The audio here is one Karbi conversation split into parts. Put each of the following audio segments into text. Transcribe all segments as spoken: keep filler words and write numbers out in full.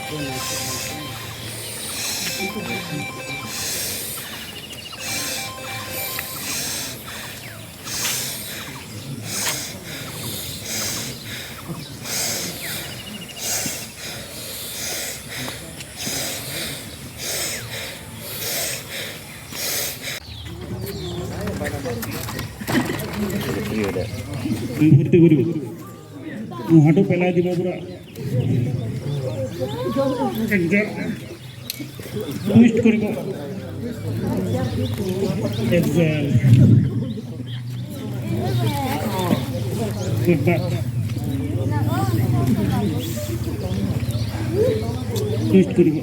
ভৰ্তি কৰিব। মুহাটো পেলাই দিব পুৰা। একদম টুইষ্ট কৰিব। একদম। টুইষ্ট কৰিব।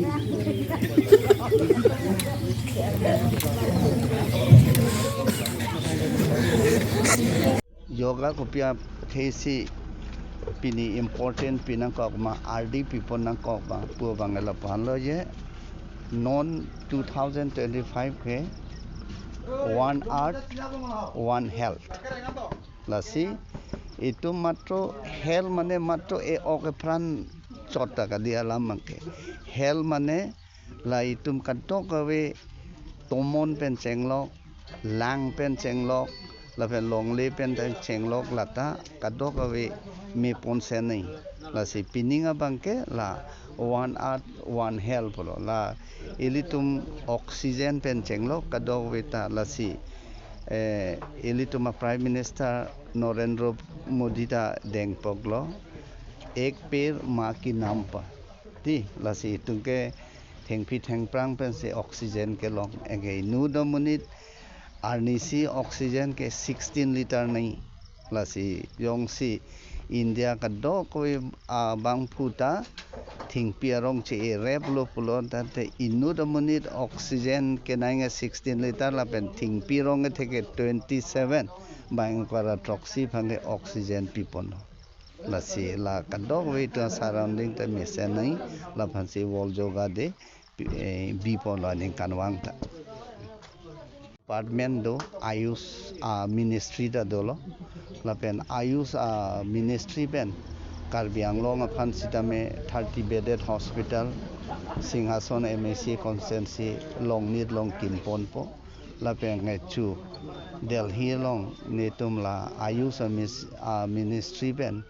Yoga kopi athesi pini important pinangkok ma, ardi pipon nangkok ma pu abang lapu-an lo je, non two thousand twenty-five ke One Earth One Health. Lasi itum matro health mane matro e-ok epran chot ta kali alam abangke. Health mane la itum kadokave tomon pen chenglok, lang pen chenglok, lapen longle pen ta chenglok, lata kadokave me ponsi nai. Lasi pining abangke la One Earth One Health pulo. La ilitum oxygen pen chenglok kadokave ta, lasi, eh, ilitum a Prime Minister Narendra Modi ta dengpoklo, "Ek ped maa ke naam par." Ti, lasi itum ke thengpi thengphrang pensi oxygen kelong. Anke inut amonit arnisi oxygen ke sixteen liter nai. Lasi jongsi India kadokave abangphu ta thengpi arong che-e rep lo pulo tangte inut amonit oxygen kenangji sixteen liter lapen thengpi arong theke twenty-seven, bang kara throksi aphan ke oxygen piponlo. Lasi la kadokave ta surrounding ta mesen nai, laphansi World Yoga Day pi-, eh, biponlo aningkanvang ta. Department do, Ayush, ah, ministry ta dolo. Lapen Ayush, ah, ministry pen Karbi Anglong aphan sitame thirty bedded hospital, Singhason M A C constituency along nit along kimponpo. Lapen kecho Delhi along netum la Ayush a mis-, ah, ministry pen,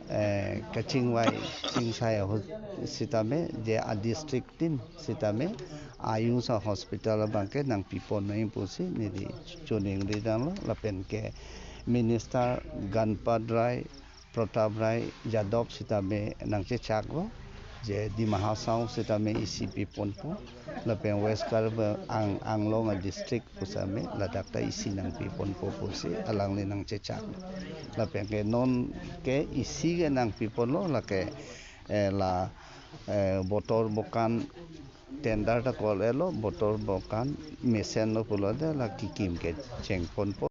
eh, kachingvai chingsai ahut sitame je a district tin sitame Ayush a hospital abangke nangpipon nai pusi neli choningri damlo. Lapen ke Minister Ganpat Rai, Pratap Rai Yadav sitame nangchechaklo je Dima Hasao sitame isi piponpo, lapen West Karbi Ang-, Anglong a district pusitame ladak ta isi nangpiponpo pusi alangli nangchechak. Lapen ke non ke isi ke nangpiponlo, lake, eh, la, eh, botor bokan tender ta kol-etlo, botor bokan mesenlo pulote la kikim ke chengponpo.